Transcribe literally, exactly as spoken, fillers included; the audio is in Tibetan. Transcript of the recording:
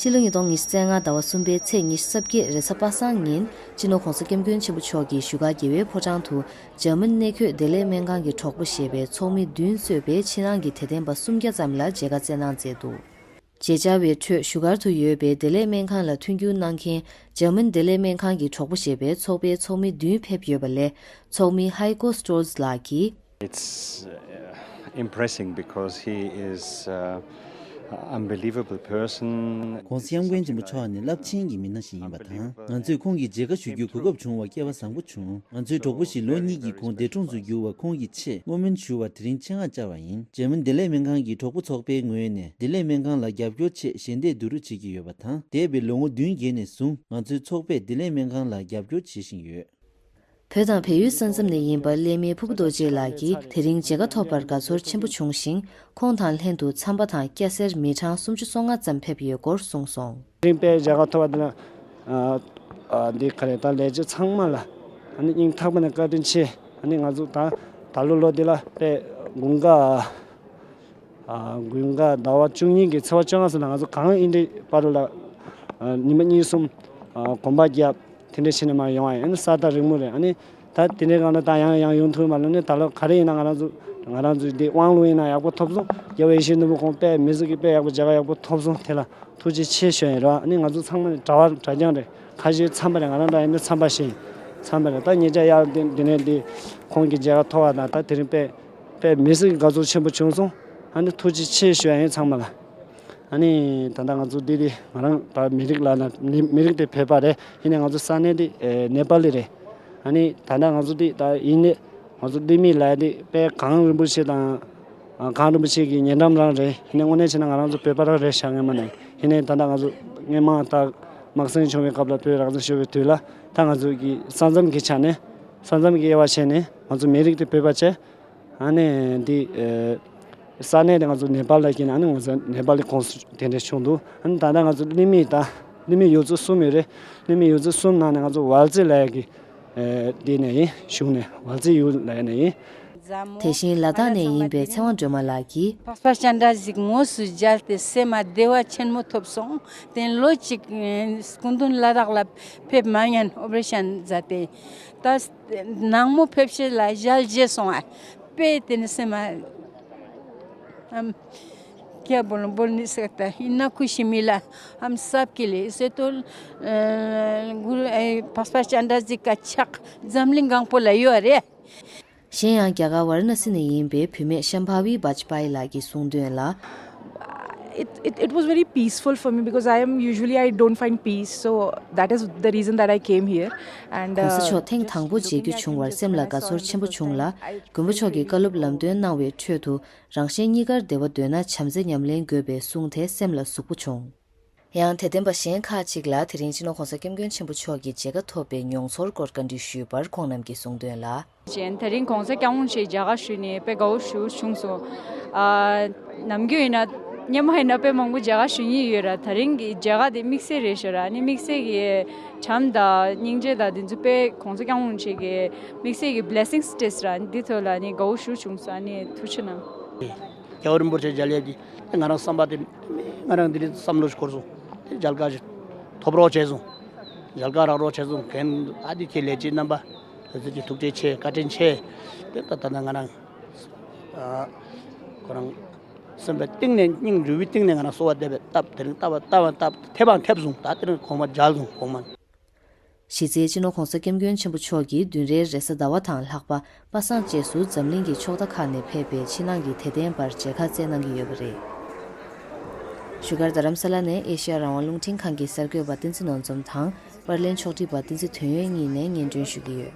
ཕྱི་ལོ་ཉིས་སྟོང་ཉི་ཤུ་རྩ་ལྔ་ཟླ་བ་གསུམ་པའི་ཚེས་ཉི་ཤུ་རྩ་བརྒྱད་རེས་གཟའ་པ་སངས་ཉིན་སྤྱི་ནོར་༸གོང་ས་༸སྐྱབས་མགོན་ཆེན་པོ་མཆོག་གིས་བཞུགས་སྒར་རྒྱལ་བའི་ཕོ་བྲང་དུ་འཇར་མན་གནས་འཁོད་བདེ་ལེགས་སྨན་ཁང་གི་གྲོགས་པོ་ཞེས་པའི་ཚོགས་མི་བདུན་གཙོས་པའི་ཕྱི་ནང་གི་དད་ལྡན་པ་སུམ་བརྒྱ་ཙམ་ལ་མཇལ་ཁ་བསྩལ་གནང་མཛད་འདུག་མཇལ་བཅར་བའི་ཁྲོད་བཞུགས་སྒར་དུ་ཡོད་པའི་བདེ་ལེགས་སྨན་ཁང་ལ་མཐུན་འགྱུར་གནང་མཁན་འཇར་མན་བདེ་ལེགས་སྨན་ཁང་གི་གྲོགས་པོ་ཞེས་པའི་ཚོགས་པའི་ཚོགས་མི་བདུན་ཕེབས་ཡོད་པ་ལས་ཚོགས་མི་Heiko Stolz་ལགས་ཀྱིས། It's uh, impressing because he is uh, an unbelievable person. ༸གོང་ས་༸སྐྱབས་མགོན་ཆེན་པོ་མཆོག་ནི་རླབས་ཆེན་གྱི་མི་སྣ་ཞིག་ཡིན་པ་དང་། ང་ཚོས་ཁོང་གི་མཇལ་ཁ་ཞུ་རྒྱུའི་གོ་སྐབས་བྱུང་བར་སྐལ་བ་བཟང་པོ་བྱུང་། ང་ཚོའི་གྲོགས་པོ་ཞིག་ལོ་གཉིས་ཀྱིས་ཁོང་འདས་གྲོངས་སུ་གྱུར་བར་ཁོང་གི་ཆེད་བསྔོ་སྨོན་ཞུ་བར་དེ་རིང་ཆེད་མངགས་བཅར་བ་ཡིན། འཇར་མན་བདེ་ལེགས་སྨན་ཁང་གི་གྲོགས་པོ་ཚོགས་པའི་ངོས་ནས་བདེ་ལེགས་སྨན་ཁང་ལ་རྒྱབ་སྐྱོར་ཆེད་ཞལ་འདེབས་བསྡུ་རུབ་བྱེད་ཀྱི་ཡོད་པ་དང་། འདས་པའི་ལོ་ངོ་བདུན་བརྒྱད་ནས་བཟུང་ང་ཚོའི་ཚོགས་པས་བདེ་ལེགས་སྨན་ཁང་ལ་རྒྱབ་སྐྱོར་བྱེད་བཞིན་ཡོད། བོད་དང་བལ་ཡུལ་ས་མཚམས་ནས་ཡིན་པ་གླེ་མི་ཕུར་བུ་རྡོ་རྗེ་ལགས་ཀྱིས་དེ་རིང་མཇལ་ཁ་ཐོབ་པར་དགའ་ཚོར་ཆེན་པོ་བྱུང་ཞིང་། ཁོང་དང་ལྷན་དུ་ཚན་པ་དང་སྐྱ་སེར་མི་གྲངས་སུམ་ཅུ་སོ་ལྔ་ཙམ་ཕེབས་ཡོད་སྐོར་གསུངས་སོང་། དེ་རིང་དཔེ་མཇལ་ཁ་ཐོབ་པ་འདི་ལ་ཨ་ཨ་འདི་ག་རེ་ད་ལས་བྱེད་ཚང་མ་ལ་ཨ་ནི་སྙིང་ཐག་པ་ནས་བཀའ་དྲིན་ཆེ། ཨ་ནི་ང་ཚོ་ད་ད་ལོ་ལོ་འདི་ལ་དཔེ་དགུན་ཁ་ཨ་དགུན་ཁ་ཟླ་བ་བཅུ་གཉིས་ཀྱི་ཚེས་པ་བཅོ་ལྔ་ཚོ་ལ་ང་ཚོ་གངས་ཨིན་དྲི་པ་རུ་ལ་ཨ་ཉི་མ་གཉིས་གསུམ་ཨ་གོམ་པ་བརྒྱབ། དེ་འདྲ་བྱས་ནས་མར་ཡོང་བ་ཡིན། ཨ་ནི་ས་ཐག་རིང་མོ་རེད། ཨ་ནི་ད་དེ་འདྲའི་སྒང་ལ་ད་ཡང་ཡང་ཡོང་ཐུབ་མ་ལ་ནི་ད་ལོ་ག་རེ་ཡིན་ན་ང་རང་ཚོ་ང་རང་ཚོ་འདི་དབང་ལུང་ཡིན་ན་ཡག་པོ་ཐོབ་སོང་། རྒྱལ་བ་ཡིད་བཞིན་ནོར་བུ་ཁོང་དཔེ་མི་ཚེ་གི་དཔེ་ཡག་པོ་མཇལ་ཁ་ཡག་པོ་ཐོབ་སོང་། དེ་ལ་ཐུགས་རྗེ་ཆེ་ཞུ་ཡ་ཡིན་ར། ཨ་ནི་ང་ཚོ་ཚང་མ་གྲྭ་བ་གྲྭ་རྐྱང་རེད། ཁ་ཤས་ཚན་པ་རེད། ང་རང་འདྲ་ཡིན་ན་ཚན་པ་ཞིག་ཡིན། ཚན་པ་རེད། ད་ཉེ་ཆར་ཡར་འདི་འདི་ནས་འདི་ཁོང་གི་མཇལ་ཁ་ཐོབ་པ་དང་ད་དེ་རིང་དཔེ་དཔེ་མི་ཚེ་གི་དགའ་ཚོར་ཆེན་པོ་བྱུང་སོང་། ཨ་ནི་ཐུགས་རྗེ་ཆེ་ཞུ་ཡ་ཡིན་ཚང་མ་ལ། ཨ་ནི་ད་ལྟ་ང་ཚོ་འདི་འདི་ང་རང་ད་མི་རིགས་ལ་ན་མི་མི་རིགས་དེ་བོད་པ་རེད། ཡིན་ནའི་ང་ཚོ་ས་གནས་འདི་ཨེ་ནེ་པ་ལི་རེད། ཨ་ནི་ད་ལྟ་ང་ཚོ་འདི་ད་ཡིན་ནའི་ང་ཚོ་ལི་མི་ལ་འདི་དཔེ་གངས་རིན་པོ་ཆེ་དང་ཨ་གངས་རིན་པོ་ཆེ་གི་ཉེ་འགྲམ་རང་རེད། ཡིན་ནའི་དངོས་གནས་བྱས་ན་ང་རང་ཚོ་བོད་པ་རང་རེད་ཤག་སྔོན་མ་ནས། ཡིན་ནའི་ད་ལྟ་ང་ཚོ་སྔོན་མ་ད་དམག་ཟིང་བྱུང་བའི་སྐབས་ལ་བོད་རང་བཙན་ཤོར་བའི་དུས་ལ་ད་ང་ཚོ་གི་ས་མཚམས་ཀྱི་ཆ་ནས་ས་མཚམས་ཀྱི་དབྱེ་བ་ཕྱེ་ནས་ང་ཚོ་མི་རིགས་དེ་བོད་པ་བྱས། ཨ་ནི་འདི་ཨེ་ས་གནས་དེ་ང་ཚོ་ནེ་པཱལ་ལ་སྐྱེས་ནས། ཨ་ནི་ང་ཚོ་ནེ་པཱལ་གྱི་ཁོངས་སུ་དེ་འདྲ་བྱུང་འདུག་ཨ་ནི་ད་ལྟ་ང་ཚོ་གླེ་མི་ད་གླེ་མི་ཡུལ་ཚོ་གསུམ་ཡོད་རེད། གླེ་མི་ཡུལ་ཚོ་གསུམ་ནང་ནས་ང་ཚོ་ཝལ་ཙི་ལབ་ཡ་གི་ཨེ་འདི་ནས་ཡིན། གཞུང་ནས་ཝལ་ཙི་ཡུལ་ལབ་ཡ་ནས་ཡིན། དེ་བཞིན་ལ་དྭགས་ནས་ཡིན་པའི་ཚེ་དབང་སྒྲོལ་མ་ལགས་ཀྱིས། འཕགས་པ་སྤྱན་རས་གཟིགས་དངོས་སུ་མཇལ་ཏེ་སེམས་ལ་བདེ་བ་ཆེན་མོ་ཐོབ་སོང་། དེ་ལོ་གཅིག་སྐུ་མདུན་ལ་དྭགས་ལ་ཕེབས་མ་ཉན་ཨོ་པ་རེ་ཤན་མཛད་དེ། ད་ནངས་མོ་ཕེབས་ཤེས་ལ་ཞལ་མཇལ་སོང་ཨ། དཔེ་དེ་ནི་སེམས་ཨམ་क्या बोलूं, बोल नहीं सकता। इतना खुशी मिला, हम सब के लिए। इसे तो अ, गुरु अ, འཕགས་པ་སྤྱན་རས་གཟིགས་का ཕྱག་འཛམ་གླིང་གང་པོ་ལ་ཡོད་རེད། གཞན་ཡང་རྒྱ་གར་ཝཱ་ར་ཎ་སི་ནས་ཡིན་པའི་བུད་མེད་ཤམ་བྷ་ཝི་བཱཇ་པཱ་ཡི་ལགས་ཀྱིས་གསུངས་དོན་ལ། It, it, it was very peaceful for me because I am usually I don't find peace, so that is the reason that I came here. And གོང་ས་མཆོག་ཐེངས་དང་པོ་མཇལ་རྒྱུ་བྱུང་བར་སེམས་ལ་དགའ་ཚོར་ཆེན་པོ་བྱུང་ལ། མགོན་པོ་མཆོག་གིས་བཀའ་སློབ་ལམ་སྟོན་གནང་བའི་ཁྲོད་དུ་རང་གཞན་གཉིས་ཀར་བདེ་བ་འདོད་ན་བྱམས་བརྩེ་ཉམས་ལེན་དགོས་པའི་གསུང་དེ་སེམས་ལ་ཟུག་པོ་བྱུང་། ཡང་དད་ལྡན་པ་གཞན་ཁག་ཅིག་ལ་དེ་རིང་སྤྱི་ནོར་༸གོང་ས་༸སྐྱབས་མགོན་ཆེན་པོ་མཆོག་གི་མཇལ་ཁ་ཐོབ་པའི་མྱོང་ཚོར་སྐོར་བཀའ་འདྲི་ཞུས་པར་ཁོང་རྣམས་ཀྱིས་གསུངས་དོན་ལ། ཅན། དེ་རིང་གོང་ས་སྐྱབས་མགོན་མཆོག་མཇལ་ཁ་ཞུས་ནས་དཔེ་དགའ་བོ་ཞེ་པོ་བྱུང་སོང་། ཨ་ནམ་རྒྱུན་ཡིན་ན་སྔོན་མ་ཡིན་ན་དཔེ་མང་པོ་མཇལ་ཁ་ཞུ་མྱོང་ཡོད་ར། དེ་རིང་གི་མཇལ་ཁ་དེ་དམིགས་བསལ་རེད་ཤག་ར། ཨ་ནི་དམིགས་བསལ་གྱི་བྱམས་དང་སྙིང་རྗེ་དང་དེ་ཚོ་དཔེ་གོང་ས་སྐྱབས་མགོན་མཆོག་གི་དམིགས་བསལ་གྱི་བྷི་ལེ་སིང་སྤྲད་སོང་ར། ཨ་ནི་འདི་ཐོག་ལ་ཨ་ནི་དགའ་བོ་ཞེ་པོ་བྱུང་སོང་། ཨ་ནི་ཐུགས་རྗེ་གནང་། རྒྱལ་བ་རིན་པོ་ཆེ་མཇལ་ཡས་ཀྱི་ང་རང་བསམ་པ་དེ་ང་རང་དེ་རིང་བསམ་བློ་ཞིག་འཁོར་སོང་། དེ་མཇལ་ཁ་ཞིག་ཐོབ་རོགས་བྱས་སོང་། མཇལ་ཁ་རག་རོགས་བྱས་སོང་། རྒན་ཨ་དེ་ཁྱེད་ལས་བྱེད་རྣམ་པ་དེ་ཚོ་གྱི་ཐུགས་རྗེ་ཆེ། བཀའ་དྲིན་ཆེ། དེ་ལྟ་ལྟ་ན་ང་རང་ཨ་ཁོ་རང་སེམས་པའི་གཏིང་ནས་སྙིང་རུས་པའི་གཏིང་ནས་ང་རང་གསོལ་བ་འདེབས་པའི་སྟབས། དེ་རིང་ལྟ་བ་ལྟ་བ་ལྟ་བ་ཐེབས་པའང་ཐེབས་སོང་། ད་དེ་རིང་གོང་མ་མཇལ་སོང་། གོང་མ། གཞི་རྩའི་སྤྱི་ནོར་༸གོང་ས་༸སྐྱབས་མགོན་ཆེན་པོ་མཆོག་གིས་བདུན་རེའི་རེས་གཟའ་ཟླ་བ་དང་ལྷག་པ་པ་སངས་བཅས་སུ་འཛམ་གླིང་གི་ཕྱོགས་མཐའ་ཁག་ནས་ཕེབས་པའི་ཕྱི་ནང་གི་དད་ལྡན་པར་མཇལ་ཁ་བསྩལ་གནང་གི་ཡོད་པ་རེད། བཞུགས་སྒར་རྡ་རམ་ས་ལ་ནས་ཨེ་ཤེ་ཡ་རང་དབང་རླུང་འཕྲིན་ཁང་གི་གསར་འགོད་པ་བསྟན་འཛིན་ནོར་འཛོམས་དང་པར་ལེན་ཕྱོགས་སྒྲིག་པ་བསྟན་འཛིན་དོན་ཡོད་གཉིས་ནས་སྙན་སྒྲོན་ཞུ་གི་ཡོད།